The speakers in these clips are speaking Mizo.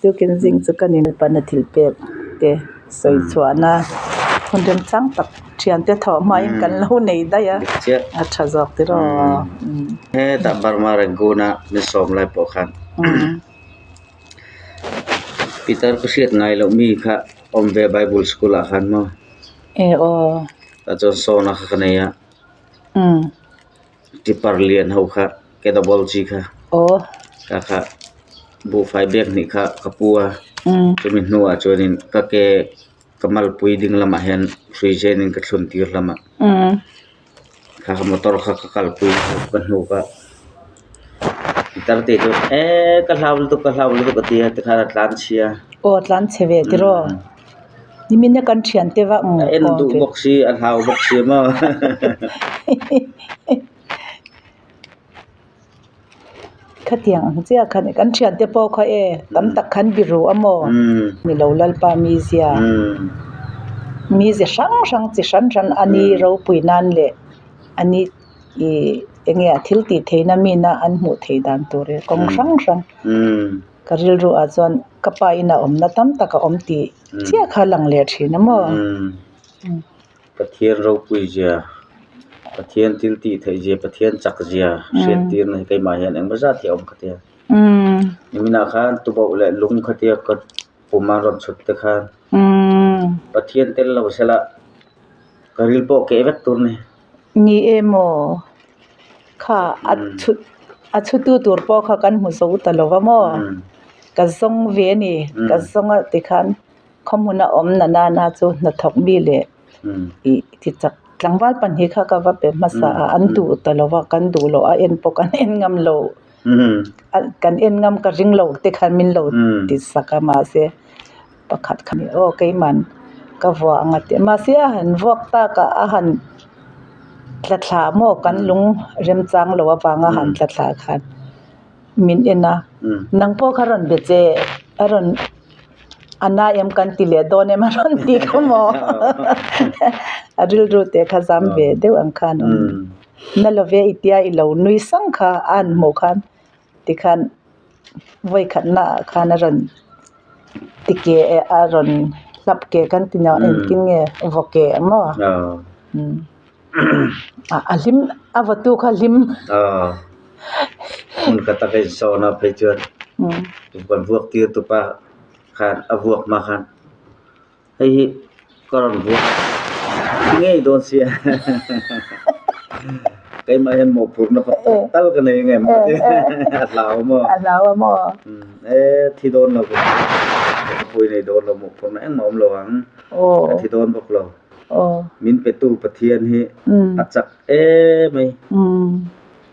Tukin zing chu kan in pana thil pek te sawi chhuahna hun remchang tak thiante thawh hmain kan lo nei daih a, a tha zawk tiraw. Hetah Burma Rangoon a ni sawm lai pawh khan Peter ka hriat ngai loh mi kha awm ve Bible school ah khan maw. E aw. Tah chuan sawn a kha ka nei a. Tipper lian ho kha ke double chi kha. Aw. Ka kha buhfai bag hnih kha ka pu a. Chumi hnuah chuanin ka ke ka malpui ding lamah hian hrui zenin ka thlun tir hlama. Kha kha motor kha ka kalpui ka hnuk a. Pitar te chu eee ka hlau lutuk ka hlau lutuk a ti a tikhan a tlan chhia. Aw a tlan chhe ve tiraw. Nimin a kan thian te vak A en duh bawk si a hlau bawk si maw. Khatiang ang chiah khan kan thian te pawh kha e tam tak khan biru a maw ni lo Lalpa mizia mize hrang hrang chi hran hran a ni ropui nan leh a ni ih eng nge a thil tih theihna mina an hmuh theih dan tur hi kawng hrang hrang ka rilru ah chuan ka pa in a awmna tam tak a awm tih chiah kha a lang leh thin a maw. Pathian ropui zia Pathian thil tih theih zia Pathian chak zia hriat tir na hi keimah hian engemaw zat hi a awm kha tia niminah khan tubauh leh lung kha tia ka pum a rawn chhut te khan Pathian tel lo sela ka ril pawh keh vek tur a ni. Ni emaw kha a chhut a chhutu tur pawh kha kan hmu zo ta lo va maw ka zawng ve a ni ka zawng a tikhan khawhmun a awm na nana chu hnathawk mi leh ih ti chak tlangval pahnih kha ka va pe hmasa a an duh ta lo va kan duh loh a en pawh kan en ngam lo kan en ngam ka ring lo te khan min lo ti sak a mahse pakhat kha ni aw keiman ka vuah ang a ti mahse a han vuak tak a a han tla thla maw kan lung remchang lo avanga han tla thla khan min en a nang pawh kha rawn be che a rawn a na em kan ti leh dawn em a rawn ti kha maw a rilru te kha zam ve deuh ang khan na love i tia i lo nui sang kha a han hmuh khan tikhan vawikhatna ah khan a rawn ti ke a rawn hlap ke kan ti nia engtin nge vaw ke maw a hlim a vawtu kha hlim hmun khat a ka insawn a phei chuan kan vuak tir tupa khan a vuak hma khan Hei hi ka rawn vuak ngei dawn sia keimah hian mawhphurhna pakhat tal ka nei angem ka ti a hlau maw a hlau a maw e thi dawn lo ka pawh nei dawn lo mawhphurhna engmah awm lo ang ka thi dawn bawk lo min petu Pathian hi a chak em mai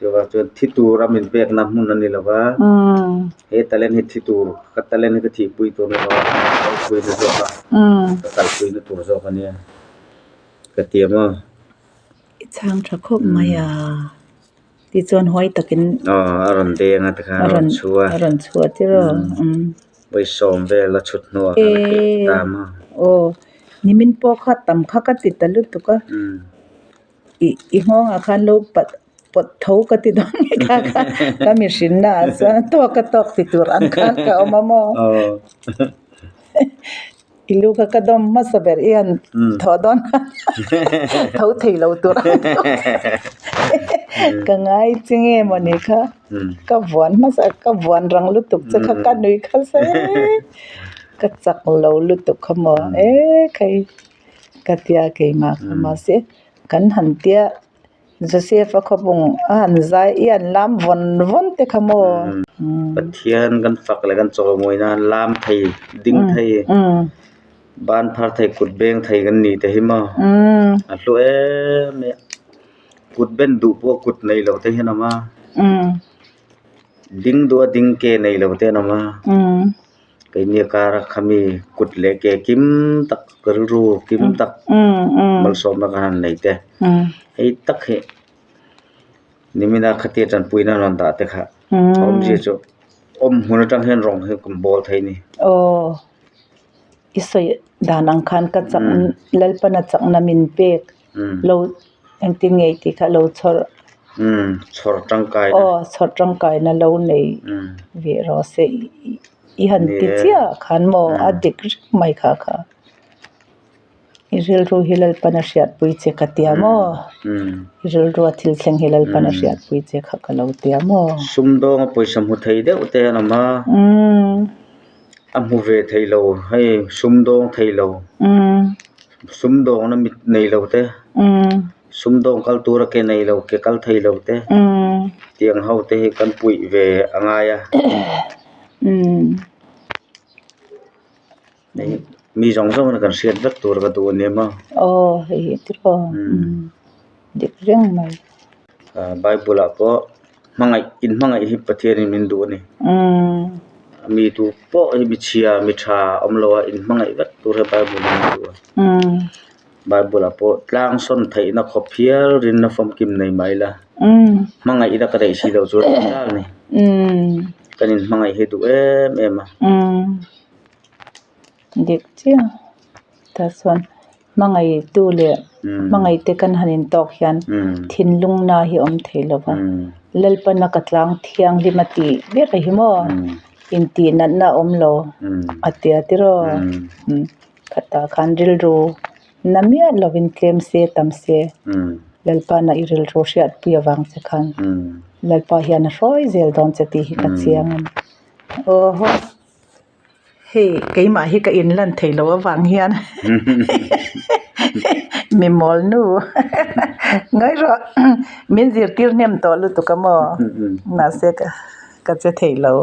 Chuvang chuan thi tura min pekna hmun a ni lo va, he talent hi thi tur, ka talent hi ka thihpui tur a ni lo a, ka kalpuina zawk a, ka kalpuina tur zawk a nia ka ti a maw. I chhang tha khawp mai a, tichuan huai takin. Aw a rawn deng a tikhan a rawn chhuah a. A rawn chhuah tiraw. Vawisawm vel a chhut hnuah khan a keh ta maw. Aw nimin pawh kha tam kha ka ti ta lutuk a. Ih i nghawngah khan lo pat pawt tho ka ti dawn nge kha kha ka mihrinna ah chuan tawk a tawk ti tur ang khan ka awm a maw i lu kha ka dawm hmasa ber i han thawh dawn khan tho thei lo tur ang ka ngai chi nge mawni kha ka vuan hmasa ka vuan rang lutuk che kha ka nui kha se ka chak lo lutuk kha maw e khai. Ka tia keimah kha mahse kan han tia Joseph a khawpung a han zai i an lam vawn vawn te kha maw. Pathian kan fak leh kan chawimawina lam thei ding thei ban phar thei kut beng thei kan ni te hi maw a hlu em mai a kut ben duh pawh kut nei lo te hian a awm a ding duh a ding ke nei lo te an awm a. Keini kara khami kut leh ke kim tak rilru kim tak malsawmna ka han nei te hei tak hi nimina khatia tanpuina rawn dah te kha awmzia chu awm hmun atang hian rawng hi kum bawl thei a ni. Aw i sawi dan ang khan ka chak Lalpana chakna min pek lo engtin nge tih kha lo chhawr chhawr tangkaina aw chhawr tangkaina lo nei ve rawh se. i han ti chiah khan maw a dik reng mai kha kha. I rilru hi Lalpan a hriatpui che ka tia maw? I rilru a thil thleng hi Lalpan a hriatpui che kha ka lo tia maw? Sumdawnga pawisa hmu thei deuh te an awm a, a hmu ve thei lo, hei sumdawng thei lo, sumdawngna mit nei lo te, sumdawng kal tura ke nei lo, ke kal thei lo te, tiang ho te hi kan puih ve a ngai a. Mi zawng zawng in kan hriat vek tur ka duh a ni maw? Aw hei hi te pawh dik reng mai. Bible ah pawh hmangaih in hmangaih hi Pathian in min duh a ni. Mi tu pawh hi mi chhia mi tha awm lo a in hmangaih vek tur hi Bible in min duh a. Bible ah pawh tlang sawn theihna khawp hial rinna famkim nei mai la. Hmangaihna ka neih si loh chuan a ni. Kan in hmangaih hi duh em em a. Dik chiah tah chuan hmangaihtu leh hmangaihte kan han intawk hian thinlung na hi a awm thei lo va, Lalpana ka tlang thianghlim a tih ber hi maw intih natna a awm lo a tia tiraw khatah khan rilru na miah lovin tlem se tam se Lalpana i rilru hriatpui avang che khan Lalpa hian a hruai zel dawn che tih hi ka chiang a ni. Aw haw hei keimah hi ka in lan theih loh avang hian mi mawl nu ngaih rawh min zirtir hnem tawh lutuk a maw mahse ka ka che thei lo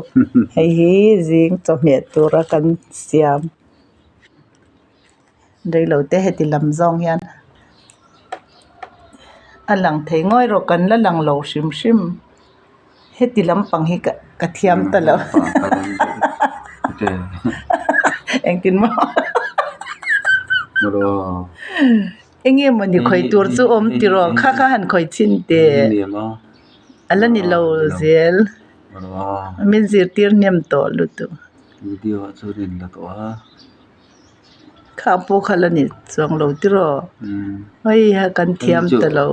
hei hi zing chawhmeh tura kan siam reilo te heti lam zawng hian a lang thei ngawi rawh kan la lang lo hrim hrim. Heti lampang hi ka ka thiam ta lo engtin maw enge mawni khawi tur chu awm tiraw kha kha han khawi chhin teh a la ni lo zel min zirtir hnem tawh lutuk. Kha pawh kha la ni chuang lo tiraw hei ha kan thiam ta lo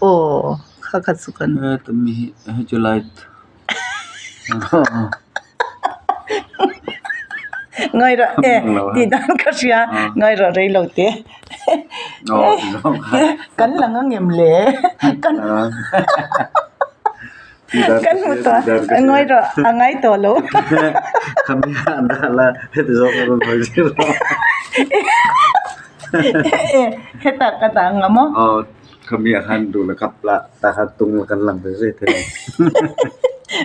aw kha kha chu kan ngai rawh e tih dan ka hria ngai rawh rei lo te kan lang ang em le kan Kan hmu tawh a ngawi rawh a ngai tawh lo. Hetah ka dah ang maw?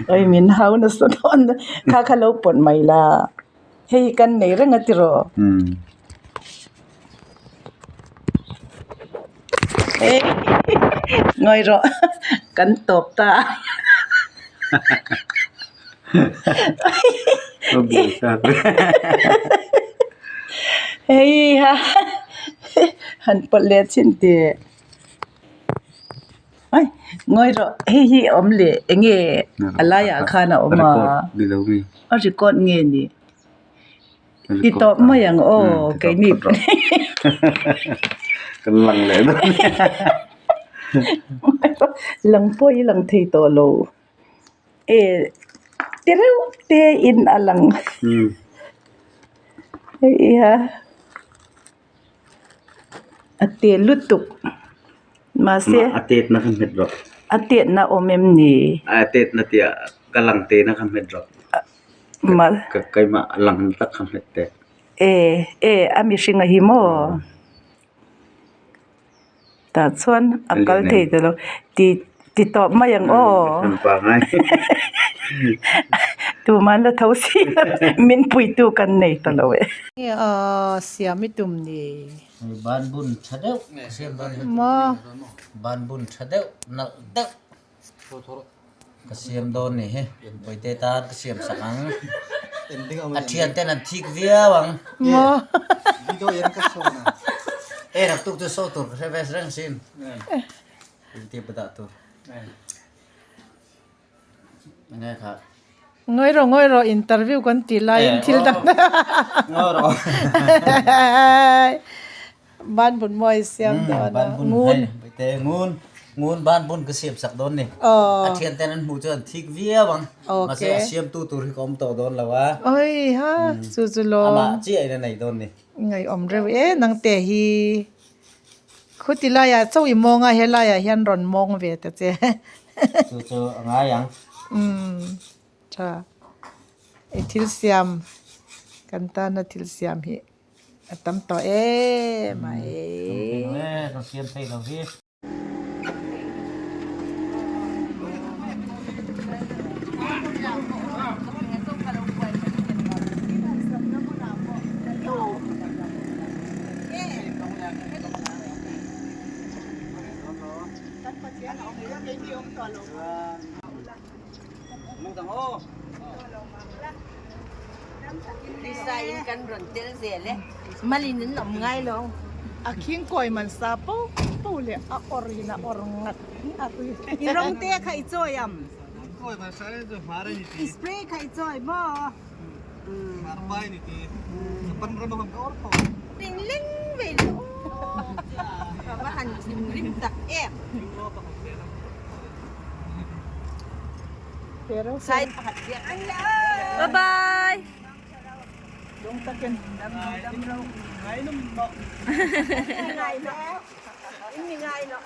Oi min hau nasa dawn kha kha lo pawt mai la hei kan nei reng a tiraw. Ngawi rawh kan tawp ta hei ha han pawlh leh chin teh ngawi rawh hei hi awm leh eng nge a laiah khan a awm a a record nge ni. Ti tawp mai ang aw keini Kan lang leh dawn Lang pawh i lang thei tawh lo e ti reuh te in a lang hei a a te lutuk mahse a tet na kha hmet rawh a tet na awm em ni a tet na tih ah ka lang te na kha hmet rawh. Ka keimah a lang tak kha hmet teh. E e a mihring a hi maw? Tah chuan a kal thei ta lo. Ti ti tawp mai ang aw. Tuman la tho si lo min puitu kan nei ta lo e. Nge a siam i tum ni? Ban bun tha deuh Maw? Ban bun tha deuh nalh deuh. Ka siam dawn ni hi Bawihte tan ka siam sak ang a thian ten an thik viau ang e naktuk chu saw tur ka hre ve reng sin engtia pa dah tur enge kha Ngawi rawh ngawi rawh interview kan tih laiin thil dang ngawi rawh ban bun mawi siam dawn a ngun Bawihte ngun. Ngun ban bun ka siam sak dawn ni. A thian ten an hmuh chuan thik viau ang. Mahse a siamtu tur hi ka awm tawh dawn lo a. Oi ha chu chu lawm. Amah chiah in a nei dawn ni. Ngaihawm reuh e nangte hi. Khuti laiah chauh i mawng a helaiah hian rawn mawng ve ta che. Chu chu a ngai ang. Umm tha. I thil siam kan tana thil siam hi a tam tawh em mai. Tam thei lo e ka siam thei lo hi. A khingkawi man sa po po leh a awr in a awr ngat ngat I rawng te kha i chawi am i spray kha i chawi maw Ring leng ve le aw ka va han thinrim tak em. Sai pakhat biak an ni a. Bye bye. Dong takin. Dam lo dam lo. Ngai no. In mi ngai no.